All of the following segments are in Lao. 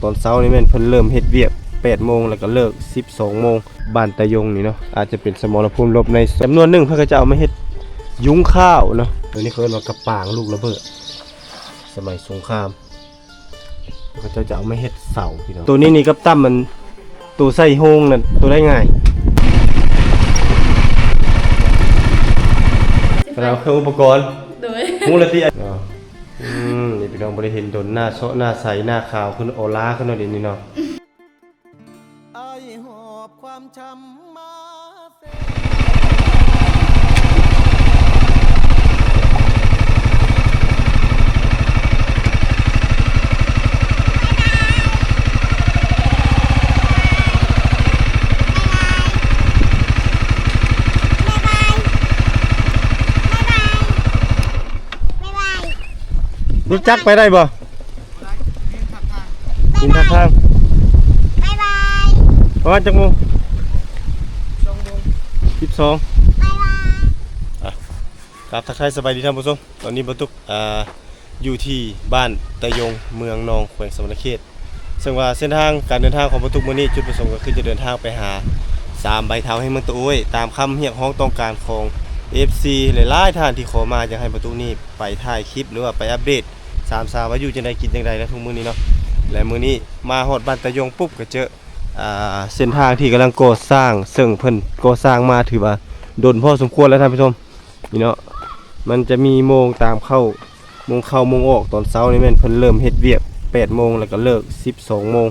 ຕອນເຊົ້ານີ້ແມ່ນເພິ່ນເລີ່ມເຮັດວຽກແປດໂມງ ແລ້ວກໍເລີກສິບສອງໂມງ. ບ້ານຕາຍົງນີ້ເນາະ ອາດຈະເປັນສະໝໍລະພູມລົບໃນຈຳນວນໜຶ່ງ ເພິ່ນກໍຈະເອົາມາເຮັດຍຸງຂ້າວເນາະ. ໂຕນີ້ເຂົາເອີ້ນວ່າກະປາງລູກລະເບີດ ສະໄໝສົງຄາມ ເຂົາເຈົ້າຈະເອົາມາເຮັດເສົາພີ່ນ້ອງ. ໂຕນີ້ນີ້ກັບຕັ້ມມັນ ໂຕໃສ່ໂຮງນັ້ນ ໂຕໄດ້ງ່າຍ. ເອົາເຄື່ອງອຸປະກອນ ໂດຍ ຮູ້ແລ້ວຕິ. ອືມ ນີ້ພີ່ນ້ອງບໍ່ໄດ້ເຫັນດົນ ໜ້າເຊາະໜ້າໃສ ໜ້າຂາວຂຶ້ນ ໂອລາຂຶ້ນເນາະ ດຽວນີ້ເນາະ. ອ້າຍຫອບຄວາມຊ້ຳມາ. ຮູ້ຈັກໄປໄດ້ບໍ່? ກິນທາງ ບາຍບາຍ ປະມານຈັກໂມງ? ສິບສອງ ບາຍບາຍ. ອ່ະ ກາບທັກທາຍສະບາຍດີທ່ານຜູ້ຊົມ. ຕອນນີ້ບ່າວຕຸກ ອ່າ ຢູ່ທີ່ບ້ານຕາຍົງ ເມືອງໜອງ ແຂວງສະຫວັນນະເຂດ. ເຊິ່ງວ່າເສັ້ນທາງການເດີນທາງຂອງບ່າວຕຸກມື້ນີ້ ຈຸດປະສົງກໍຄືຈະເດີນທາງໄປຫາສາມໃບເທົາແຫ່ງເມືອງຕາໂອ້ຍ ຕາມຄຳຮຽກຮ້ອງຕ້ອງການຂອງເອັຟຊີຫຼາຍໆທ່ານທີ່ຂໍມາ ຢາກໃຫ້ບ່າວຕຸກນີ້ໄປຖ່າຍຄລິບ ຫຼືວ່າໄປອັບເດດສາມສາວວ່າຢູ່ຈັ່ງໃດ ກິນຈັ່ງໃດນະທຸກມື້ນີ້ເນາະ. ແລະ ມື້ນີ້ມາຮອດບ້ານຕາຍົງປຸບ ກໍເຈີ ອ່າ ເສັ້ນທາງທີ່ກຳລັງກໍ່ສ້າງ ເຊິ່ງເພິ່ນກໍ່ສ້າງມາຖືວ່າດົນພໍສົມຄວນແລ້ວທ່ານຜູ້ຊົມ. ນີ້ເນາະ ມັນຈະມີໂມງຕາມເຂົ້າ ໂມງເຂົ້າໂມງອອກ. ຕອນເຊົ້ານີ້ແມ່ນເພິ່ນເລີ່ມເຮັດວຽກແປດໂມງ ແລ້ວກໍເລີກສິບສອງໂມງ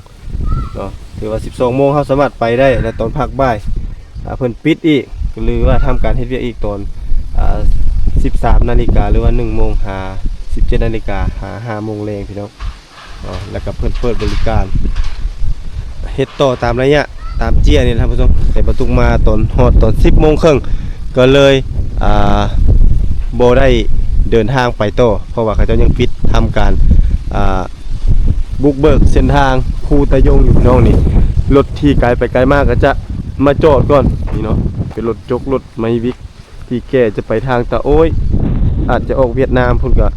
ເນາະ. ຖືວ່າສິບສອງໂມງເຮົາສາມາດໄປໄດ້ ແລະ ຕອນພັກບ່າຍ ຖ້າເພິ່ນປິດອີກ ຫຼືວ່າທຳການເຮັດວຽກອີກຕອນ ອ່າ ສິບສາມນາລິກາ ຫຼືວ່າໜຶ່ງໂມງ ຫາ ສິບເຈັດນາລິກາ ຫາ ຫ້າໂມງແລງ ພີ່ນ້ອງ. ເນາະ ແລ້ວກໍເພິ່ນເປີດບໍລິການເຮັດຕໍ່ຕາມໄລຍະ ຕາມເຈ້ຍນີ້ນະທ່ານຜູ້ຊົມ. ແຕ່ບ່າວຕຸກມາຕອນ ຮອດຕອນສິບໂມງເຄິ່ງ ກໍເລີຍ ອ່າ ບໍ່ໄດ້ເດີນທາງໄປຕໍ່ ເພາະວ່າເຂົາເຈົ້າຍັງປິດທຳການ ອ່າ ບຸກເບີກເສັ້ນທາງພູຕາຍົງຢູ່ພີ່ນ້ອງ. ນີ້ລົດທີ່ໄກໄປໄກມາກໍຈະມາຈອດກ່ອນນີ້ເນາະ ເປັນລົດຈົກ ລົດໄມວິກ ທີ່ແກ່ຈະໄປທາງຕາໂອ້ຍ ອາດຈະອອກຫວຽດນາມພຸ້ນກໍ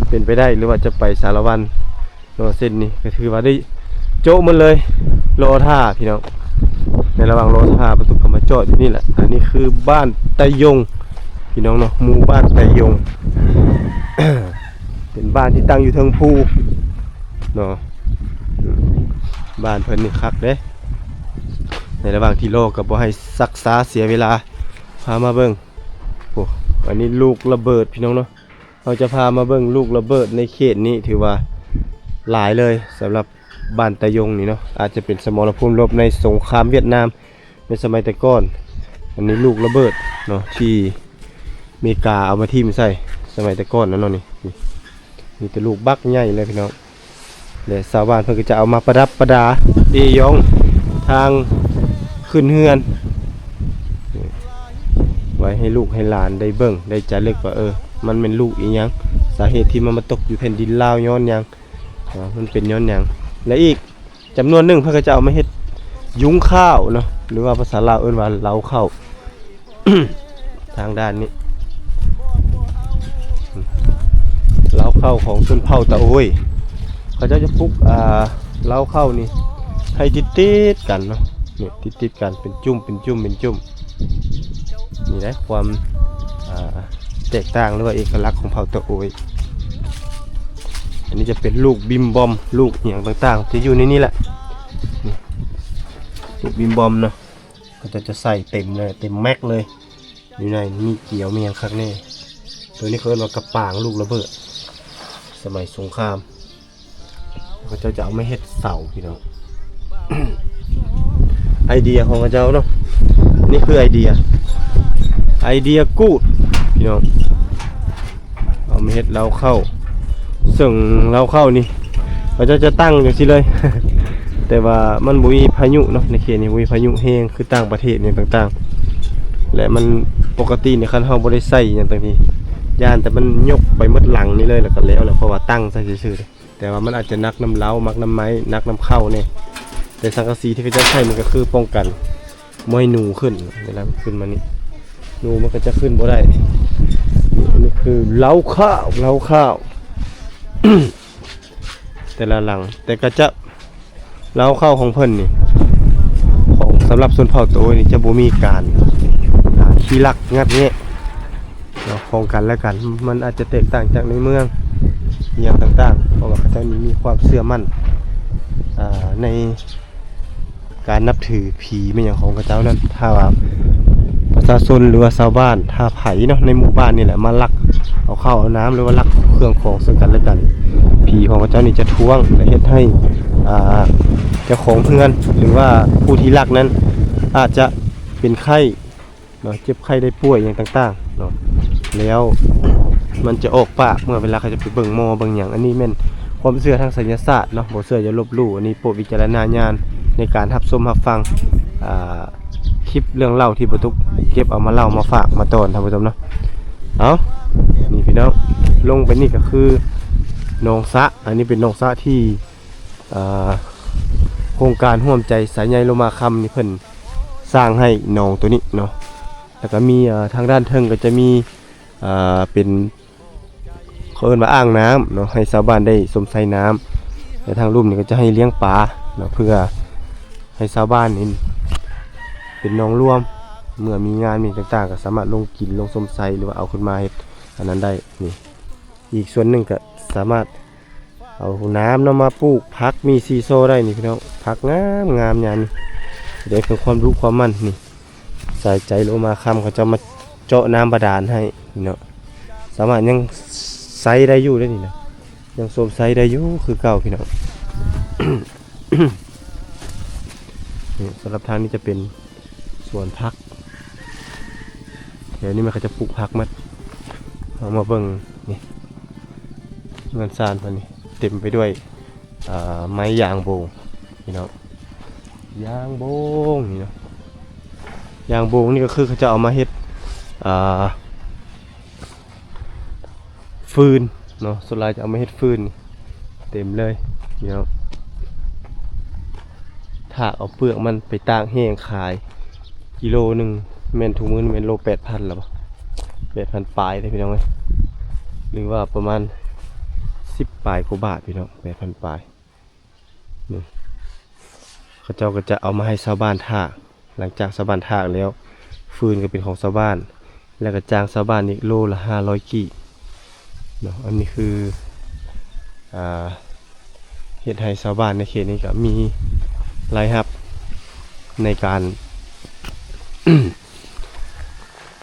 ເປັນໄປໄດ້ ຫຼືວ່າຈະໄປສາລະວັນເນາະ. ເສັ້ນນີ້ກໍຖືວ່າໄດ້ໂຈະໝົດເລີຍ ລໍຖ້າພີ່ນ້ອງ. ໃນລະຫວ່າງລໍຖ້າ ປະຕຸກກໍມາຈອດຢູ່ນີ້ແຫຼະ. ອັນນີ້ຄືບ້ານຕາຍົງພີ່ນ້ອງເນາະ ໝູ່ບ້ານຕາຍົງ ເປັນບ້ານທີ່ຕັ້ງຢູ່ເທິງພູເນາະ. ບ້ານເພິ່ນນີ້ຄັກເດ້. ໃນລະຫວ່າງທີ່ລໍກໍບໍ່ໃຫ້ຊັກຊ້າເສຍເວລາ ພາມາເບິ່ງ. ໂອ້ ອັນນີ້ລູກລະເບີດພີ່ນ້ອງເນາະ. ເຮົາຈະພາມາເບິ່ງລູກລະເບີດໃນເຂດນີ້ ຖືວ່າຫຼາຍເລີຍສຳລັບບ້ານຕາຍົງນີ້ເນາະ. ອາດຈະເປັນສະໝໍລະພູມລົບໃນສົງຄາມຫວຽດນາມໃນສະໄໝແຕ່ກ່ອນ. ອັນນີ້ລູກລະເບີດເນາະ ທີ່ເມກາເອົາມາຖິ້ມໃສ່ສະໄໝແຕ່ກ່ອນນັ້ນເນາະ. ນີ້ ນີ້ ມີແຕ່ລູກບັກໃຫຍ່ເລີຍພີ່ນ້ອງ. ແລະ ຊາວບ້ານເພິ່ນກໍຈະເອົາມາປະດັບປະດາເອຢອງທາງຂຶ້ນເຮືອນ ໄວ້ໃຫ້ລູກໃຫ້ຫຼານໄດ້ເບິ່ງໄດ້ຈາລຶກວ່າ ເອີ ມັນແມ່ນລູກອີ່ຫຍັງ ສາເຫດທີ່ມັນມາຕົກຢູ່ແຜ່ນດິນລາວຍ້ອນຫຍັງ ເອີ ມັນເປັນຍ້ອນຫຍັງ. ແລະ ອີກຈຳນວນໜຶ່ງເພິ່ນກໍຈະເອົາມາເຮັດຍຸງຂ້າວເນາະ ຫຼືວ່າພາສາລາວເອີ້ນວ່າເລົ້າເຂົ້າ. ທາງດ້ານນີ້ ເລົ້າເຂົ້າຂອງຊົນເຜົ່າຕາໂອ້ຍ ເຂົາເຈົ້າຈະປຸກ ອ່າ ເລົ້າເຂົ້ານີ້ໃຫ້ຕິດໆກັນເນາະ. ນີ້ ຕິດໆກັນເປັນຈຸ້ມ ເປັນຈຸ້ມ ເປັນຈຸ້ມ. ນີ້ແຫຼະຄວາມ ອ່າ ແຕກຕ່າງ ຫຼືວ່າເອກະລັກຂອງເຜົ່າຕາໂອ້ຍ. ອັນນີ້ຈະເປັນລູກບິມບອມ ລູກອີ່ຫຍັງຕ່າງໆ ຈະຢູ່ໃນນີ້ແຫຼະ. ນີ້ ລູກບິມບອມເນາະ. ເຂົາເຈົ້າຈະໃສ່ເຕັມເລີຍ ເຕັມແມັກເລີຍ. ຢູ່ໃນມີກຽວ ມີຫຍັງຄັກແນ່. ໂຕນີ້ເຂົາເອີ້ນວ່າກະປາງລູກລະເບີດ ສະໄໝສົງຄາມ. ເຂົາເຈົ້າຈະເອົາມາເຮັດເສົາພີ່ນ້ອງ. ໄອເດຍຂອງເຂົາເຈົ້າເນາະ. ນີ້ຄືໄອເດຍ ໄອເດຍກູດພີ່ນ້ອງ. ເອົາມາເຮັດເລົ້າເຂົ້າ ເຊິ່ງເລົ້າເຂົ້ານີ້ ເຂົາເຈົ້າຈະຕັ້ງຈັ່ງຊີ້ເລີຍ ແຕ່ວ່າມັນບໍ່ມີພາຍຸເນາະ. ໃນເຂດນີ້ບໍ່ມີພາຍຸແຮງຄືຕ່າງປະເທດຫຍັງຕ່າງໆ ແລະ ມັນປົກກະຕິນີ້ ຄັນເຮົາບໍ່ໄດ້ໃສ່ຫຍັງຕ່າງໆ ຢ້ານແຕ່ມັນຍົກໄປໝົດຫຼັງນີ້ເລີຍ ແລ້ວກໍແລ້ວແຫຼະ ເພາະວ່າຕັ້ງໃສ່ຊື່ໆ. ແຕ່ວ່າມັນອາດຈະໜັກນຳເລົ້າ ໜັກນຳໄມ້ ໜັກນຳເຂົ້າແດ່ ແຕ່ສັງກະສີທີ່ເຂົາເຈົ້າໃສ່ນີ້ກໍຄືປ້ອງກັນ ບໍ່ໃຫ້ໜູຂຶ້ນ ເວລາມັນຂຶ້ນມານີ້ ໜູມັນກໍຈະຂຶ້ນບໍ່ໄດ້. ນີ້ ອັນນີ້ຄືເລົ້າຂ້າວ ເລົ້າຂ້າວ ແຕ່ລະຫຼັງ ແຕ່ກໍຈະ ເລົ້າເຂົ້າຂອງເພິ່ນນີ້ ຂອງສຳລັບຊົນເຜົ່າຕາໂອຍນີ້ ຈະບໍ່ມີການ ອ່າ ຂີ້ລັກງັດແງະເນາະ ຂອງກັນແລະກັນ. ມັນອາດຈະແຕກຕ່າງຈາກໃນເມືອງອີ່ຫຍັງຕ່າງໆ ເພາະວ່າເຂົາເຈົ້ານີ້ມີຄວາມເຊື່ອໝັ້ນ ອ່າ ໃນ ການນັບຖືຜີແມ່ນຫຍັງຂອງເຂົາເຈົ້ານັ້ນ. ຖ້າວ່າປະຊາຊົນ ຫຼືວ່າຊາວບ້ານ ຖ້າໃຜເນາະ ໃນໝູ່ບ້ານນີ້ແຫຼະ ມາລັກເອົາເຂົ້າເອົານ້ຳ ຫຼືວ່າລັກເຄື່ອງຂອງເຊິ່ງກັນແລະກັນ, ຜີຂອງເຂົາເຈົ້ານີ້ຈະທ້ວງ ແລະເຮັດໃຫ້ ອ່າ ເຈົ້າຂອງເຮືອນ ຫຼືວ່າຜູ້ທີ່ລັກນັ້ນ ອາດຈະເປັນໄຂ້ ເນາະ ເຈັບໄຂ້ໄດ້ປ່ວຍຫຍັງຕ່າງໆເນາະ ແລ້ວມັນຈະອອກປາກເມື່ອເວລາເຂົາຈະໄປເບິ່ງໝໍເບິ່ງຫຍັງ. ອັນນີ້ແມ່ນຄວາມເຊື່ອທາງໄສຍະສາດເນາະ ບໍ່ເຊື່ອຢ່າລົບຫຼູ່. ອັນນີ້ໂປະວິຈາລະນະຍານໃນການຮັບຊົມຮັບຟັງ ອ່າ ຄລິບເລື່ອງເລົ່າທີ່ບໍ່ຕຸກເກັບເອົາມາເລົ່າມາຝາກມາຕ້ອນທ່ານຜູ້ຊົມເນາະ. ເອົາ ນີ້ພີ່ນ້ອງ ລົງໄປນີ້ກໍຄືໜອງສະ, ອັນນີ້ເປັນໜອງສະທີ່ ອ່າ ໂຄງການຮ່ວມໃຈສາຍໃຍໂລມາຄຳນີ້ເພິ່ນສ້າງໃຫ້ໜອງໂຕນີ້ເນາະ. ແລ້ວກໍມີ ອ່າ ທາງດ້ານເທິງກໍຈະມີ ອ່າ ເປັນ ເຂົາເອີ້ນວ່າອ່າງນ້ຳເນາະ ໃຫ້ຊາວບ້ານໄດ້ຊົມໃຊ້ນ້ຳ ແລະທາງລຸ່ມນີ້ກໍຈະໃຫ້ລ້ຽງປາເນາະ ເພື່ອໃຫ້ຊາວບ້ານນີ້ເປັນໜອງລວມ ເມື່ອມີງານມີຫຍັງຕ່າງໆ ກໍສາມາດລົງກິນລົງຊົມໃຊ້ ຫຼືວ່າເອົາຂຶ້ນມາເຮັດອັນນັ້ນໄດ້. ນີ້ ອີກສ່ວນໜຶ່ງກໍສາມາດເອົານ້ຳເນາະມາປູກຜັກ ມີຊີຊໍໄດ້ນີ້ພີ່ນ້ອງ ຜັກງາມໆ ຍາມນີ້ ໄດ້ເພື່ອຄວາມດຸຄວາມໝັ້ນ. ນີ້ ສາຍໃຈໂລມາຄຳ ເຂົາເຈົ້າມາເຈາະນ້ຳບາດານໃຫ້ເນາະ ສາມາດຍັງໃຊ້ໄດ້ຢູ່ເດ້ນີ້ນະ ຍັງຊົມໃຊ້ໄດ້ຢູ່ຄືເກົ່າພີ່ນ້ອງ. ນີ້ ສຳລັບທາງນີ້ຈະເປັນສວນຜັກ ແຖວນີ້ມັນເຂົາຈະປູກຜັກໝົດ. ເຮົາມາເບິ່ງນີ້ ເຮືອນຊານເພິ່ນນີ້ເຕັມໄປດ້ວຍ ອ່າ ໄມ້ຢາງໂບງພີ່ນ້ອງ ຢາງໂບງນີ້ເນາະ. ຢາງໂບງນີ້ກໍຄືເຂົາເຈົ້າເອົາມາເຮັດ ອ່າ ຟືນເນາະ ສ່ວນຫຼາຍຈະເອົາມາເຮັດຟືນ ເຕັມເລີຍພີ່ນ້ອງ. ຖາກເອົາເປືອກມັນໄປຕາກແຫ້ງຂາຍ ກິໂລໜຶ່ງແມ່ນ ທຸກມື້ນີ້ແມ່ນໂລແປດພັນແລ້ວບໍ່ ແປດພັນປາຍເດ້ພີ່ນ້ອງເອີຍ ຫຼືວ່າປະມານສິບປາຍກວ່າບາດພີ່ນ້ອງ ແປດພັນປາຍ. ນີ້ ເຂົາເຈົ້າກໍຈະເອົາມາໃຫ້ຊາວບ້ານຖາກ ຫຼັງຈາກຊາວບ້ານຖາກແລ້ວ ຟືນກໍເປັນຂອງຊາວບ້ານ ແລ້ວກໍຈ້າງຊາວບ້ານອີກໂລລະຫ້າຮ້ອຍກີບເນາະ. ອັນນີ້ຄື ອ່າ ເຮັດໃຫ້ຊາວບ້ານໃນເຂດນີ້ກໍມີລາຍຮັບໃນການ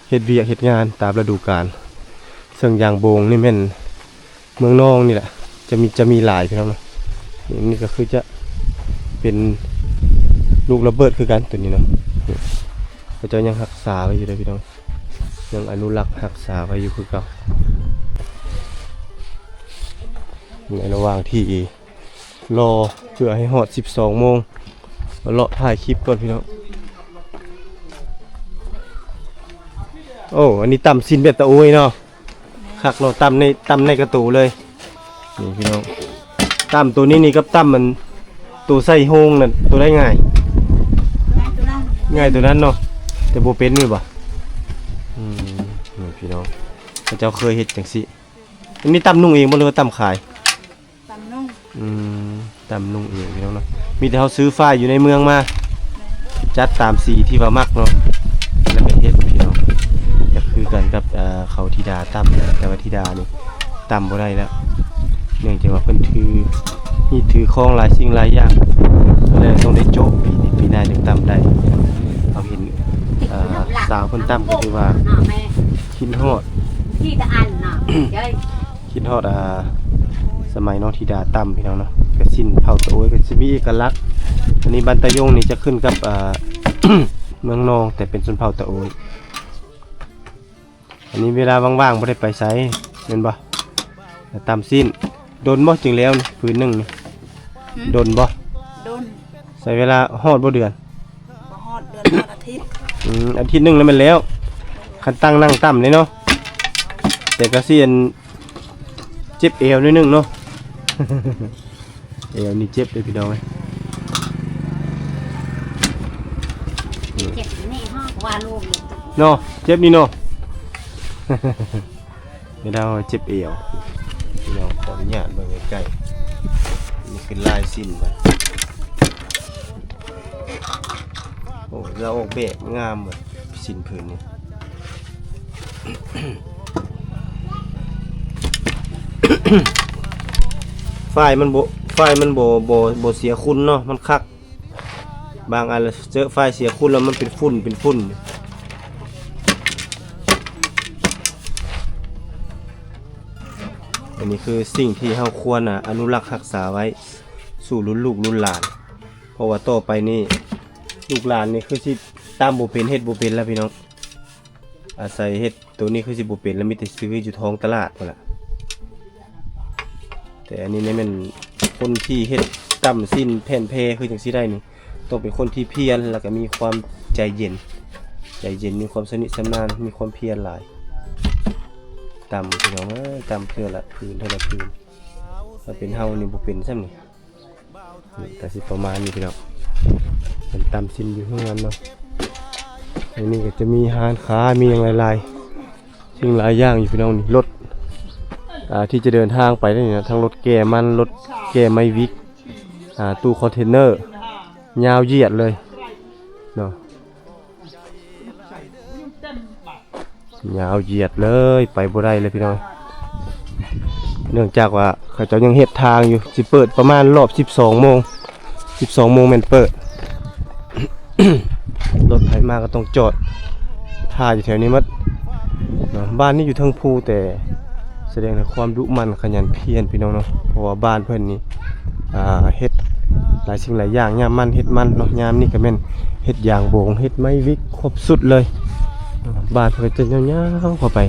ເຮັດວຽກເຮັດງານຕາມລະດູການ. ເຊິ່ງຢາງໂບງນີ້ແມ່ນເມືອງນອງນີ້ແຫຼະ ຈະມີ ຈະມີຫຼາຍພີ່ນ້ອງເນາະ. ນີ້ ນີ້ກໍຄືຈະເປັນລູກລະເບີດຄືກັນໂຕນີ້ເນາະ. ເຂົາເຈົ້າຍັງຮັກສາໄວ້ຢູ່ເດີພີ່ນ້ອງ ຍັງອະນຸລັກຮັກສາໄວ້ຢູ່ຄືເກົ່າ. ໃນລະຫວ່າງທີ່ ລໍເພື່ອໃຫ້ຮອດສິບສອງໂມງ ເລາະຖ່າຍຄລິບກ່ອນພີ່ນ້ອງ. ໂອ້ ອັນນີ້ຕຳຊີ້ນແບບຕາໂອຍເນາະ ຄັກເນາະ ຕຳໃນ ຕຳໃນກະໂຕເລີຍ. ນີ້ພີ່ນ້ອງ ຕຳໂຕນີ້ນີ້ກັບຕຳມັນ ໂຕໃສ່ໂຮງນັ້ນ ໂຕໃດງ່າຍ? ງ່າຍໂຕນັ້ນເນາະ ແຕ່ບໍ່ເປັນແມ່ນບໍ່? ອືມ ນີ້ພີ່ນ້ອງ ເຂົາເຈົ້າເຄີຍເຮັດຈັ່ງຊີ້. ອັນນີ້ຕຳນຸ່ງເອງບໍ່ ຫຼືວ່າຕຳຂາຍ? ຕຳນຸ່ງ ອືມ ຕຳນຸ່ງເອງພີ່ນ້ອງເນາະ. ມີແຕ່ເຮົາຊື້ຝ້າຍຢູ່ໃນເມືອງມາ ຈັດຕາມສີທີ່ວ່າມັກເນາະ ແລ້ວກໍເຮັດພີ່ນ້ອງ. ກໍຄືກັນກັບ ເອີ ເຂົາທິດາຕຳນະ ແຕ່ວ່າທິດານີ້ຕຳບໍ່ໄດ້ແລ້ວ ເນື່ອງຈາກວ່າເພິ່ນຖື ມີດຖືຄອງຫຼາຍສິ່ງຫຼາຍຢ່າງ ກໍເລີຍຕ້ອງໄດ້ໂຈະ ປີນີ້ ປີໜ້າຈຶ່ງຕຳໄດ້. ເຮົາເຫັນ ເອີ ສາວເພິ່ນຕຳກໍຖືວ່າຄິດຮອດ ທີ່ຕະອັນເນາະ ເຈົ້ຍ ຄິດຮອດ ອ່າ ສະໄໝນ້ອງທິດາຕຳພີ່ນ້ອງເນາະ. ກະຊິ້ນເຜົ່າຕາໂອຍກໍຊິມີເອກະລັກ. ອັນນີ້ບ້ານຕາຍົງນີ້ຈະຂຶ້ນກັບ ອ່າ ເມືອງນອງ ແຕ່ເປັນຊົນເຜົ່າຕາໂອຍ. ອັນນີ້ເວລາວ່າງໆບໍ່ໄດ້ໄປໃສແມ່ນບໍ່? ຕຳຊີ້ນ. ດົນບໍ່ຈຶ່ງແລ້ວນີ້ ຟືນໜຶ່ງນີ້? ຫືມ? ດົນບໍ່? ດົນ. ໃຊ້ເວລາຮອດບໍ່ເດືອນ? ບໍ່ຮອດເດືອນ ຮອດອາທິດ. ອືມ ອາທິດໜຶ່ງແລ້ວແມ່ນແລ້ວ ຄັນຕັ້ງນັ່ງຕຳເດ້ເນາະ. ແຕ່ກໍຊິອັນ ເຈັບແອວໜ້ອຍໜຶ່ງເນາະ ແອວນີ້ເຈັບເດ້ພີ່ນ້ອງເອີຍ. ເຈັບນີ້ຮອດວ່າລູກເນາະ ເຈັບນີ້ເນາະ ເວລາເຮົາເຈັບແອວ. ພີ່ນ້ອງ ຂໍອະນຸຍາດເບິ່ງໃກ້ໆ ນີ້ຄືລາຍຊີ້ນມັນ. ລາວອອກແບບງາມເບິດ ສິ້ນຜືນນີ້ ຝ້າຍມັນບໍ່ ຝ້າຍມັນບໍ່ ບໍ່ ບໍ່ເສຍຄຸນເນາະ ມັນຄັກ. ບາງອັນລະເຈີຝ້າຍເສຍຄຸນແລ້ວມັນເປັນຝຸ່ນ ເປັນຝຸ່ນ. ອັນນີ້ຄືສິ່ງທີ່ເຮົາຄວນ ອະ ອະນຸລັກຮັກສາໄວ້ສູ່ລຸ້ນລູກລຸ້ນຫຼານ ເພາະວ່າຕໍ່ໄປນີ້ ລູກຫຼານນີ້ຄືຊິຕຳບໍ່ເປັນ ເຮັດບໍ່ເປັນແລ້ວພີ່ນ້ອງ. ອາໄສເຮັດໂຕນີ້ຄືຊິບໍ່ເປັນແລ້ວ ມີແຕ່ຊື້ຢູ່ທ້ອງຕະຫຼາດພຸ້ນລະ. ແຕ່ອັນນີ້ນີ້ແມ່ນຄົນທີ່ເຮັດຕຳສິ້ນແຜ່ນແຜ່ຄືຈັ່ງຊີ້ໄດ້ນີ້ ຕ້ອງເປັນຄົນທີ່ພຽນ ແລ້ວກໍມີຄວາມໃຈເຢັນ ໃຈເຢັນ ມີຄວາມຊຳນິຊຳນານ ມີຄວາມພຽນຫຼາຍ. ຕຳ ພີ່ນ້ອງເອີຍ ຕຳເທື່ອລະຜືນ ເທື່ອລະຜືນ ຖ້າເປັນເຮົານີ້ບໍ່ເປັນຊ້ຳນີ້. ນີ້ກໍຊິປະມານນີ້ພີ່ນ້ອງ ເປັນຕຳສິ້ນຢູ່ເຮືອນເນາະ. ໃນນີ້ກໍຈະມີຮ້ານຄ້າ ມີຫຍັງຫຼາຍໆ ສິ່ງຫຼາຍຢ່າງຢູ່ພີ່ນ້ອງ. ນີ້ລົດ ອ່າ ທີ່ຈະເດີນທາງໄປນີ້ນະ ທັງລົດແກ່ມັນ ລົດແກ່ໄມ້ວິກ ອ່າ ຕູ້ຄອນເທນເນີ ຍາວຢຽດເລີຍເນາະ. ຍາວຢຽດເລີຍ ໄປບໍ່ໄດ້ເລີຍພີ່ນ້ອງ ເນື່ອງຈາກວ່າເຂົາເຈົ້າຍັງເຮັດທາງຢູ່. ຊິເປີດປະມານຮອບສິບສອງໂມງ ສິບສອງໂມງແມ່ນເປີດ. ລົດໃຜມາກໍຕ້ອງຈອດຖ້າຢູ່ແຖວນີ້ໝົດເນາະ. ບ້ານນີ້ຢູ່ເທິງພູ ແຕ່ສະແດງເຖິງຄວາມດຸໝັ່ນຂະຫຍັນພຽນພີ່ນ້ອງເນາະ ເພາະວ່າບ້ານເພິ່ນນີ້ ອ່າ ເຮັດຫຼາຍສິ່ງຫຼາຍຢ່າງ ຍາມມັນເຮັດມັນເນາະ ຍາມນີ້ກໍແມ່ນເຮັດຢາງໂບງ ເຮັດໄມ້ວິກ ຄົບຊຸດເລີຍ. ບ້ານເພິ່ນຈະຍາວໆເຂົ້າໄປ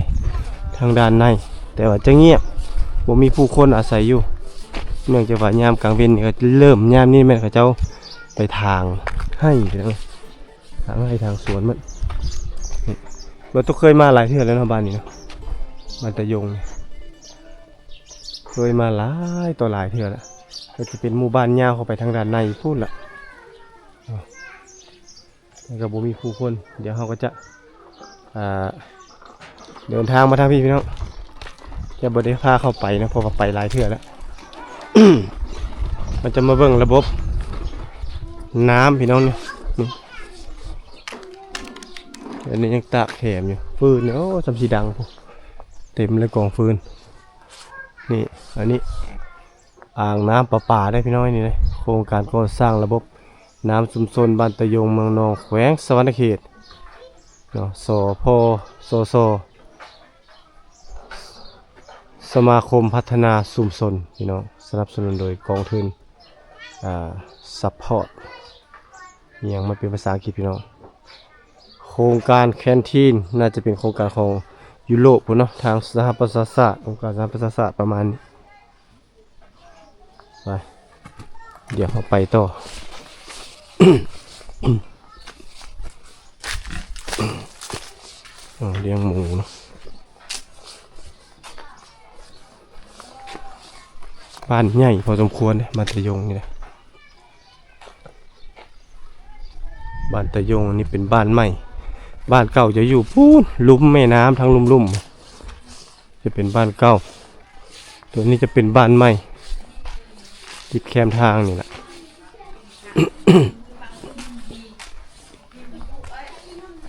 ທາງດ້ານໃນ ແຕ່ວ່າຈະງຽບ ບໍ່ມີຜູ້ຄົນອາໄສຢູ່ ເນື່ອງຈາກວ່າຍາມກາງເວັນນີ້ກໍເລີ່ມ ຍາມນີ້ແມ່ນເຂົາເຈົ້າໄປຖາງໄຮ່ ຖາງໄຮ່ຖາງສວນໝົດ. ນີ້ ບໍ່ຕຸເຄີຍມາຫຼາຍເທື່ອແລ້ວເນາະ ບ້ານນີ້ເນາະ ບ້ານຕາຍົງ ເຄີຍມາຫຼາຍຕໍ່ຫຼາຍເທື່ອແລ້ວ ກໍຈະເປັນໝູ່ບ້ານຍາວເຂົ້າໄປທາງດ້ານໃນພຸ້ນລະ ແຕ່ກໍບໍ່ມີຜູ້ຄົນ. ດຽວເຮົາກໍຈະ ອ່າ ເດີນທາງມາທາງພີ້ພີ່ນ້ອງ ຈະບໍ່ໄດ້ພາເຂົ້າໄປເນາະ ເພາະວ່າໄປຫຼາຍເທື່ອແລ້ວ. ເຮົາຈະມາເບິ່ງລະບົບນ້ຳພີ່ນ້ອງ ນີ້ ນີ້ ອັນນີ້ຍັງຕາກແຖມຢູ່ ຟືນນີ້ ໂອ້ ສ່ຳຊິດັງພຸ້ນ ເຕັມເລີຍກອງຟືນ. ນີ້ ອັນນີ້ ອ່າງນ້ຳປະປາເດ້ພີ່ນ້ອງ ນີ້ເດ້ ໂຄງການກໍ່ສ້າງລະບົບນ້ຳຊຸມຊົນບ້ານຕາຍົງ ເມືອງນອງ ແຂວງສະຫວັນນະເຂດເນາະ ສພ ສສ ສະມາຄົມພັດທະນາຊຸມຊົນ ພີ່ນ້ອງ ສະໜັບສະໜູນໂດຍກອງທຶນ ອ່າ ຊັບພອດ ອີ່ຫຍັງມັນເປັນພາສາອັງກິດພີ່ນ້ອງ. ໂຄງການແຄນທີນ ໜ້າຈະເປັນໂຄງການຂອງຢູໂຣບພຸ້ນເນາະ ທາງສະຫະປະຊາຊາດ ອົງການສະຫະປະຊາຊາດປະມານນີ້. ໄປ ດຽວເຮົາໄປຕໍ່. ອໍ ລ້ຽງໝູເນາະ ບ້ານໃຫຍ່ພໍສົມຄວນເດ້ ບ້ານຕາຍົງນີ້ນະ. ບ້ານຕາຍົງນີ້ເປັນບ້ານໃໝ່ ບ້ານເກົ່າຈະຢູ່ພຸ້ນ ລຸ່ມແມ່ນ້ຳ ທາງລຸ່ມໆ ຈະເປັນບ້ານເກົ່າ ໂຕນີ້ຈະເປັນບ້ານໃໝ່ ຕິດແຄມທາງນີ້ລະ.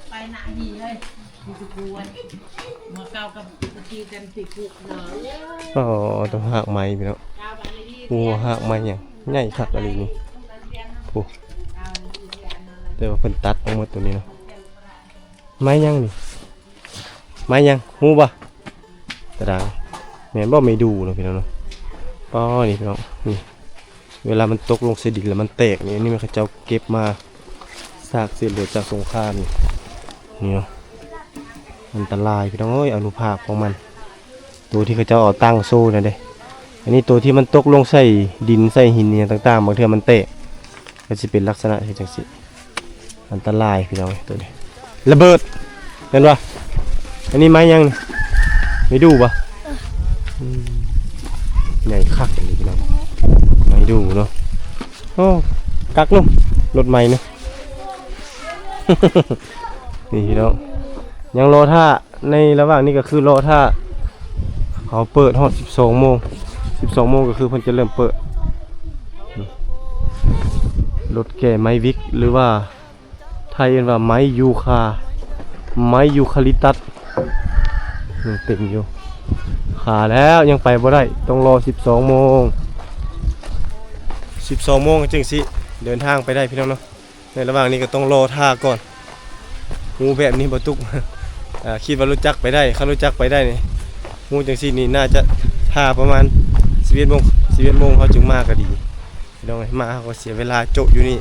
ໄປໜ້າຫີເລີຍ ເມື່ອເກົ່າກັບຕະກີ້ກັນຕິກຸເນາະ. ອໍ ຕ້ອງຮາກໄມ້ພີ່ນ້ອງ ໂອ້ ຮາກໄມ້ຫຍັງໃຫຍ່ຄັກອີ່ຫຼີນີ້ ໂອ້ ແຕ່ວ່າເພິ່ນຕັດທັງໝົດໂຕນີ້ເນາະ. ໄມ້ຫຍັງນີ້ ໄມ້ຫຍັງ ຮູ້ບໍ່? ກະດາງ ແມ່ນບໍ່? ໄມ້ດູ່ເນາະພີ່ນ້ອງເນາະ. ປ້ອ ນີ້ພີ່ນ້ອງ ນີ້ ເວລາມັນຕົກລົງໃສ່ດິນແລ້ວມັນແຕກນີ້ ອັນນີ້ແມ່ນເຂົາເຈົ້າເກັບມາ ຊາກເສດເຫຼືອຈາກສົງຄາມນີ້ ນີ້ເນາະ. ອັນຕະລາຍພີ່ນ້ອງເອີຍ ອະນຸພາກຂອງມັນ ໂຕທີ່ເຂົາເຈົ້າເອົາຕັ້ງໂຊນັ້ນເດ້. ອັນນີ້ໂຕທີ່ມັນຕົກລົງໃສ່ດິນໃສ່ຫີນອີ່ຫຍັງຕ່າງໆ ບາງເທື່ອມັນແຕກ ກໍຊິເປັນລັກສະນະເຮັດຈັ່ງຊີ້ ອັນຕະລາຍພີ່ນ້ອງເອີຍ. ໂຕນີ້ລະເບີດ ແມ່ນບໍ່? ອັນນີ້ໄມ້ຫຍັງນີ້? ໄມ້ດູ່ບໍ່? ອືມ ໃຫຍ່ຄັກອັນນີ້ພີ່ນ້ອງ ໄມ້ດູ່ເນາະ. ໂອ້ ກັກເນາະ ລົດໃໝ່ເນາະ. ນີ້ພີ່ນ້ອງ ຍັງລໍຖ້າ ໃນລະຫວ່າງນີ້ກໍຄືລໍຖ້າເຂົາເປີດຮອດສິບສອງໂມງ ສິບສອງໂມງກໍຄືເພິ່ນຈະເລີ່ມເປີດ. ລົດແກ່ໄມ້ວິກ ຫຼືວ່າ ໄທເອີ້ນວ່າໄມ້ຢູຄາ ໄມ້ຢູຄາລິປຕັສ ຍັງເຕັມຢູ່. ຄາແລ້ວ ຍັງໄປບໍ່ໄດ້ ຕ້ອງລໍສິບສອງໂມງ. ສິບສອງໂມງຈຶ່ງຊິເດີນທາງໄປໄດ້ ພີ່ນ້ອງເນາະ. ໃນລະຫວ່າງນີ້ກໍຕ້ອງລໍຖ້າກ່ອນ. ຮູ້ແບບນີ້ບໍ່ຕຸກ ອາ ຄິດວ່າລົດຈັກໄປໄດ້ ຄັນລົດຈັກໄປໄດ້ນີ້ ຮູ້ຈັ່ງຊີ້ນີ້ ໜ້າຈະຖ້າປະມານສິບເອັດໂມງ ສິບເອັດໂມງເຮົາຈຶ່ງມາກໍດີ. ພີ່ນ້ອງເອີຍ ມາເຮົາກໍເສຍເວລາໂຈະຢູ່ນີ້.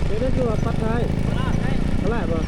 ເຈົ້ານັ້ນຄືວ່າປັດທ້າຍ ຕະຫຼາດບໍ່?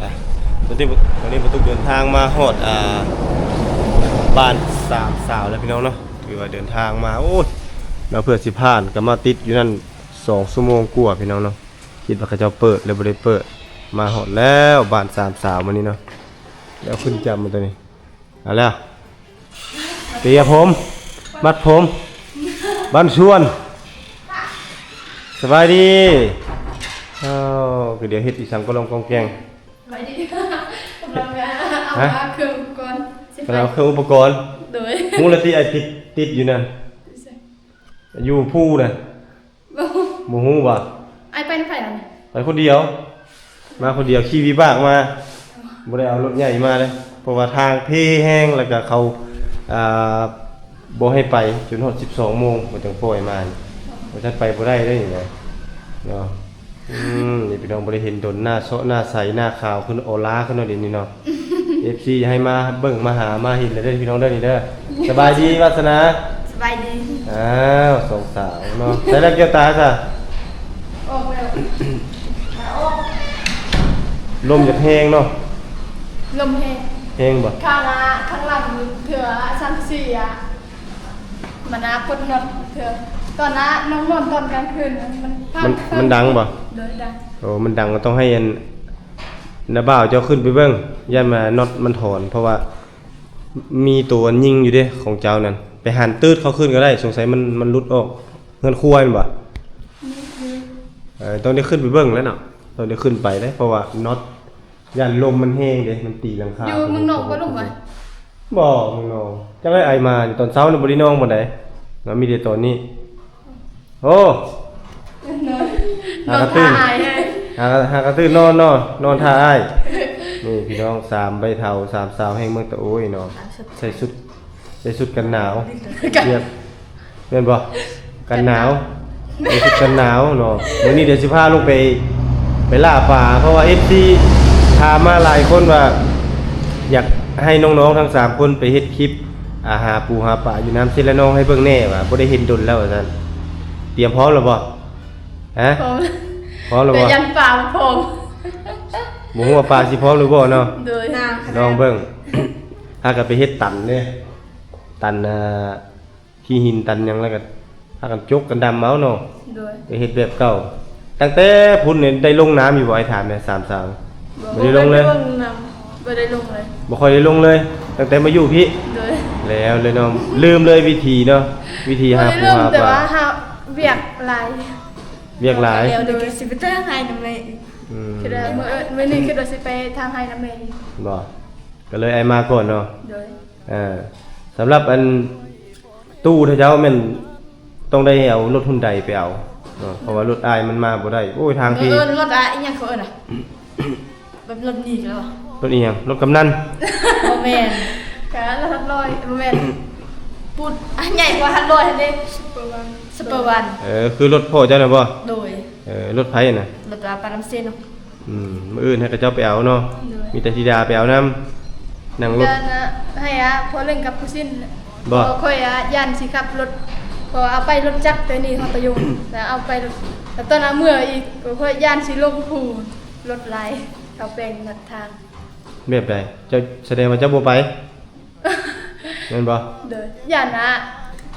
ອ່ະ ຕອນນີ້ ຕອນນີ້ປະຕຸກເດີນທາງມາຮອດ ອ່າ ບ້ານສາມສາວແລ້ວ ພີ່ນ້ອງເນາະ. ຖືວ່າເດີນທາງມາ ໂອ້ຍ ມາເພື່ອຊິຜ່ານ ກໍມາຕິດຢູ່ນັ້ນສອງຊົ່ວໂມງກວ່າ ພີ່ນ້ອງເນາະ. ຄິດວ່າເຂົາເຈົ້າເປີດ ແລ້ວບໍ່ໄດ້ເປີດ. ມາຮອດແລ້ວ ບ້ານສາມສາວມື້ນີ້ເນາະ. ແລ້ວຂຶ້ນຈຳມາຕົວນີ້ ເອົາແລ້ວ ເຕຍຜົມ ມັດຜົມ ບ້ານຊວນ ສະບາຍດີ. ອ້າວ ກໍດຽວເຮັດອີ່ສັງກະລ່ອງກອງແກງ. ສະບາຍດີ ກຳລັງເອົາ ຮະ? ເຄື່ອງອຸປະກອນ ກຳລັງເອົາເຄື່ອງອຸປະກອນ. ໂດຍ ຮູ້ແລ້ວຕິ ໄອ້ຕິດ ຕິດຢູ່ນັ້ນ ຢູ່ພູນະ. ບໍ່ຮູ້ບໍ່? ອ້າຍໄປນຳໃຜລະນີ້? ໄປຄົນດຽວ ມາຄົນດຽວ ຂີ່ວິບາກມາ ບໍ່ໄດ້ເອົາລົດໃຫຍ່ມາເດ້ ເພາະວ່າທາງເພແຮງ ແລ້ວກະເຂົາ ອ່າ ບໍ່ໃຫ້ໄປຈົນຮອດສິບສອງໂມງ ເພິ່ນຈັ່ງປ່ອຍມານີ້ ວ່າຊັ້ນໄປບໍ່ໄດ້ເດ້ນີ້ນະ ເນາະ. ອືມ ນີ້ພີ່ນ້ອງບໍ່ໄດ້ເຫັນດົນ ໜ້າເຊາະໜ້າໃສ ໜ້າຂາວຂຶ້ນ ອອລາຂຶ້ນເນາະ ດຽວນີ້ເນາະ. ເອັຟຊີ ໃຫ້ມາເບິ່ງມາຫາມາເຫັນແລ້ວເດີພີ່ນ້ອງເດີນີ້ເດີ. ສະບາຍດີວາສະນາ. ສະບາຍດີ. ອ້າວ ສອງສາວເນາະ ໃສ່ແລ້ວແກ້ວຕາຊະ? ອອກແລ້ວ ອອກ. ລົມຢາກແຮງເນາະ. ລົມແຮງ. ແຮງບໍ່? ຂ້າງໜ້າ ຂ້າງຫຼັງເທື່ອ ສັງກະສີອະ ມັນອາກົດນັອດເທື່ອ ຕອນນັ້ນນ້ອງນອນຕອນກາງຄືນ ມັນ ມັນດັງບໍ່? ໂດຍ ດັງ. ໂອ້ ມັນດັງກໍຕ້ອງໃຫ້ອັນ ນ້າບ່າວເຈົ້າຂຶ້ນໄປເບິ່ງ ຢ້ານວ່ານັອດມັນຖອນ ເພາະວ່າມີໂຕອັນຍິງຢູ່ເດ້ຂອງເຈົ້ານັ້ນ ໄປຫັນຕື້ດເຂົ້າຄືນກໍໄດ້ ສົງໄສມັນ ມັນຫຼຸດອອກເຮືອນຄົວແມ່ນບໍ່? ເອີ ຕ້ອງໄດ້ຂຶ້ນໄປເບິ່ງແລ້ວເນາະ ຕ້ອງໄດ້ຂຶ້ນໄປເດ້ ເພາະວ່ານັອດ ຢ້ານລົມມັນແຮງເດ້ ມັນຕີຫຼັງຄາ. ຢູ່ເມືອງນອກບໍ່ລົມຫວາ? ບໍ່ ເມືອງນອກ ຈັກໄດ້ ອ້າຍມາຕອນເຊົ້ານີ້ບໍ່ໄດ້ນອນປານໃດເນາະ ມີແຕ່ຕອນນີ້. ໂອ້ ນອນ ຫາກະຕື່ນ ນອນທ່າອ້າຍເລີຍ ຫາ ຫາກະຕື່ນນອນເນາະ ນອນທ່າອ້າຍ. ນີ້ພີ່ນ້ອງ ສາມໃບເຖົ້າ ສາມສາວແຫ່ງເມືອງຕະໂອ້ຍເນາະ ໃສ່ຊຸດ ໃສ່ຊຸດກັນໜາວ ແມ່ນບໍ່? ກັນໜາວ ໃສ່ຊຸດກັນໜາວເນາະ. ມື້ນີ້ດຽວຊິພາລົງໄປ ໄປລ່າປາ ເພາະວ່າເອັຟຊີຖາມມາຫຼາຍຄົນວ່າ ຢາກ ໃຫ້ນ້ອງໆທັງສາມຄົນໄປເຮັດຄລິບ ອາ ຫາປູຫາປາຢູ່ນ້ຳເຊລະນອງໃຫ້ເບິ່ງແດ່ ວ່າບໍ່ໄດ້ເຫັນດົນແລ້ວວ່າຊັ້ນ. ຕຽມພ້ອມແລ້ວບໍ່? ຮະ? ພ້ອມ ພ້ອມແລ້ວບໍ່? ແຕ່ຢ້ານປາບໍ່ພ້ອມ ບໍ່ຮູ້ວ່າປາຊິພ້ອມຫຼືບໍ່ເນາະ. ໂດຍ ລອງເບິ່ງ. ຫາກໍໄປເຮັດຕັນເດ້ ຕັນ ອ່າ ຂີ້ຫີນຕັນຫຍັງ ແລ້ວກໍພາກັນຈົກກັນດຳເອົາເນາະ. ໂດຍ ໄປເຮັດແບບເກົ່າ. ຕັ້ງແຕ່ພຸ້ນນີ້ໄດ້ລົງນ້ຳຢູ່ບໍ່? ອ້າຍຖາມແດ່ ສາມສາວ. ບໍ່ ບໍ່ໄດ້ລົງເລີຍ? ບໍ່ໄດ້ລົງເລີຍ ບໍ່ຄ່ອຍໄດ້ລົງເລີຍ ຕັ້ງແຕ່ມາຢູ່ພີ້. ໂດຍ ແລ້ວເລີຍເນາະ ລືມເລີຍວິທີເນາະ ວິທີຫາປູຫາປາ. ແຕ່ວ່າຫາວຽກຫຼາຍ ວຽກຫຼາຍ. ແລ້ວເດີ ຊິໄປທາງໄຮ່ນຳແມ່ອີກ. ອືມ ຄິດວ່າມື້ ມື້ນີ້ຄິດວ່າຊິໄປທາງໄຮ່ນຳແມ່ອີກ. ບໍ່ ກໍເລີຍອ້າຍມາກ່ອນເນາະ. ໂດຍ ເອີ ສຳລັບອັນ ຕູ້ເຂົາເຈົ້າແມ່ນຕ້ອງໄດ້ເອົາລົດຮຸນໄດໄປເອົາເນາະ ເພາະວ່າລົດອ້າຍມັນມາບໍ່ໄດ້. ໂອ້ຍ ທາງພີ້ ເອີ້ນລົດ ອ່າ ອີຫຍັງເຂົາເອີ້ນນະ ແບບລົດນີ້ກໍໄດ້. ລົດອີຫຍັງ? ລົດກຳນັນ? ບໍ່ແມ່ນ ກະລົດຮັດຮ້ອຍ ບໍ່ແມ່ນ ປຸດ ອ່າ ໃຫຍ່ກວ່າຮັດຮ້ອຍຫັ້ນເດ້ ຊຸບເປີວັນ. ຊຸບເປີວັນ ເອີ ຄືລົດພໍ່ເຈົ້ານະບໍ່? ໂດຍ ເອີ ລົດໃຜນະ? ລົດ ອ່າ ປາລຳເຊນເນາະ. ອືມ ມື້ອື່ນໃຫ້ເຂົາເຈົ້າໄປເອົາເນາະ. ໂດຍ ມີແຕ່ທິດາໄປເອົານຳ ນັ່ງລົດ. ຢ້ານ ອ່າ ໃຫ້ ອ່າ ພໍ່ເລັ່ງກັບຜູ້ຊິນ. ບໍ່ ຂ້ອຍ ອ່າ ຢ້ານຊິຂັບລົດ ເພາະວ່າເອົາໄປລົດຈັກແຕ່ນີ້ຮອດຕະຍົງ ແລ້ວເອົາໄປ ແລ້ວຕອນເອົາເມືອອີກ ຂ້ອຍຢ້ານຊິລົງພູ ລົດຫຼາຍ ເຂົາແປງລັດທາງ. ແບບໃດ? ເຈົ້າ ສະແດງວ່າເຈົ້າບໍ່ໄປ ແມ່ນບໍ່? ໂດຍ ຢ້ານນະ.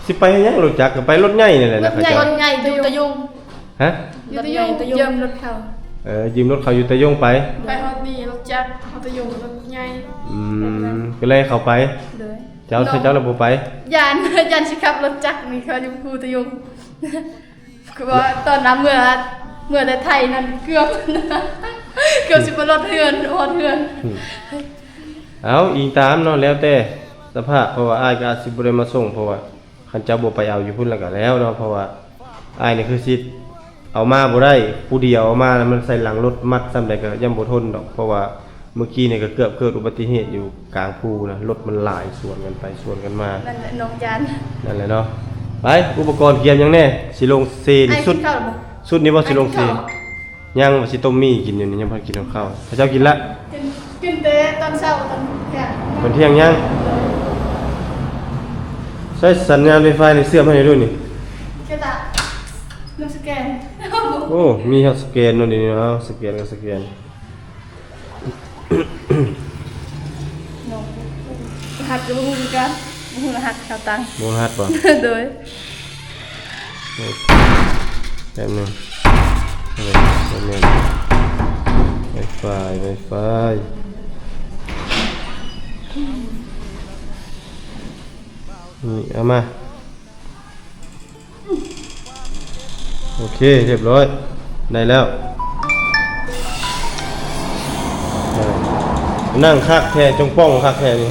ຊິໄປເຮັດຫຍັງ? ລົດຈັກກໍໄປລົດໃຫຍ່ນີ້ແຫຼະນະ. ລົດໃຫຍ່ ເຂົາເຈົ້າ ລົດໃຫຍ່ຢູ່ຕະຍົງ. ຮະ? ຢູ່ຕະຍົງ ຕະຍົງ ຢືມລົດເຂົາ. ເອີ ຢືມລົດເຂົາຢູ່ຕະຍົງໄປ. ໂດຍ ໄປຮອດນີ້ລົດຈັກ ຮອດຕະຍົງລົດໃຫຍ່. ອືມ ແບບນັ້ນ ກໍເລີຍເຂົ້າໄປ. ໂດຍ ເຈົ້າ ເຈົ້າລະບໍ່ໄປ? ຢ້ານ ຢ້ານຊິຂັບລົດຈັກນີ້ເຂົາຢູ່ພູຕະຍົງ. ຄືວ່າຕອນນຳເມືອ ເມືອແຕ່ໄທນັ້ນເກືອບ ເກືອບຊິບໍ່ຮອດເຮືອນ ຮອດເຮືອນ. ອືມ ເອົາ ອີງຕາມເນາະ ແລ້ວແຕ່ສະພາບ ເພາະວ່າອ້າຍກໍອາດຊິບໍ່ໄດ້ມາສົ່ງ ເພາະວ່າຄັນເຈົ້າບໍ່ໄປເອົາຢູ່ພຸ້ນແລ້ວກໍແລ້ວເນາະ ເພາະວ່າອ້າຍນີ້ຄືຊິເອົາມາບໍ່ໄດ້ ຜູ້ດຽວເອົາມາ ແລ້ວມັນໃສ່ຫຼັງລົດ ມັດສ່ຳໃດກໍຢ້ຳບໍ່ທົນດອກ ເພາະວ່າ ເມື່ອກີ້ນີ້ກໍເກືອບເກີດອຸບັດຕິເຫດຢູ່ກາງພູນະ ລົດມັນຫຼາຍສວນກັນໄປສວນກັນມາ. ນັ້ນແຫຼະນ້ອງຢ້ານ. ນັ້ນແຫຼະເນາະ. ໄປ ອຸປະກອນກຽມຫຍັງແດ່? ຊິລົງເຊນີ້ ອ້າຍ ຊຸດ ກິນເຂົ້າແລ້ວບໍ່? ຊຸດນີ້ບໍ່? ອ້າຍ ຊິລົງເຊ. ກິນເຂົ້າແລ້ວບໍ່? ຍັງ ວ່າຊິຕົ້ມໝີ່ກິນຢູ່ນີ້ ຍັງບໍ່ໄດ້ກິນກັບເຂົ້າ. ເຂົາເຈົ້າກິນລະ? ກິນ ກິນແຕ່ຕອນເຊົ້າ ຕອນທ່ຽງ. ຕອນທ່ຽງຍັງ? ໃຊ້ສັນຍານໄຟຟ້ານີ້ເຊື່ອມໃຫ້ດູນີ້. ເຈົ້າຕາ ນຳສະແກນ. ໂອ້ ມີຮອດສະແກນເນາະ ດຽວນີ້ເນາະ. ສະແກນກໍສະແກນ. ນ້ອງ ລະຫັດກໍບໍ່ຮູ້ຄືກັນ ບໍ່ຮູ້ລະຫັດເຂົ້າຕັງ. ບໍ່ຮູ້ລະຫັດບໍ່? ໂດຍ. ແປັບໜຶ່ງ ແປັບໜຶ່ງ ໄວຟາຍ ໄວຟາຍ ນີ້ ເອົາມາ. ໂອເຄ ຮຽບຮ້ອຍ ໄດ້ແລ້ວ. ເອີ ນັ່ງຄັກແທ້ ຈົ່ງປ່ອງຄັກແທ້ນີ້.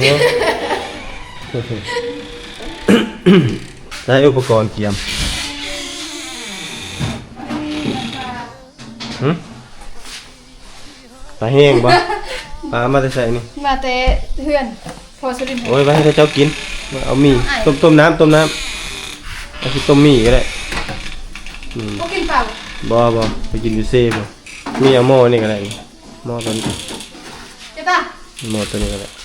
ໃຊ້ອຸປະກອນກຽມ. ຫຶ? ປາແຫ້ງບໍ່? ປາມາແຕ່ໃສນີ້? ມາແຕ່ເຮືອນພໍ່ສຸລິນ. ໂອ້ຍ ໄວ້ໃຫ້ເຂົາເຈົ້າກິນ. ເອົາໝີ່ ເອົາໄອ້ ຕົ້ມ ຕົ້ມນ້ຳ ຕົ້ມນ້ຳ. ເອົາຊິຕົ້ມໝີ່ກໍໄດ້. ອືມ ບໍ່ກິນເປົ່າ. ບໍ່ ບໍ່ ໄປກິນຢູ່ເຊພຸ້ນ. ມີເອົາໝໍ້ນີ້ກໍໄດ້ ໝໍ້ຕົວນີ້. ເຈົ້າຕາ ໝໍ້ຕົວນີ້ກໍໄດ້.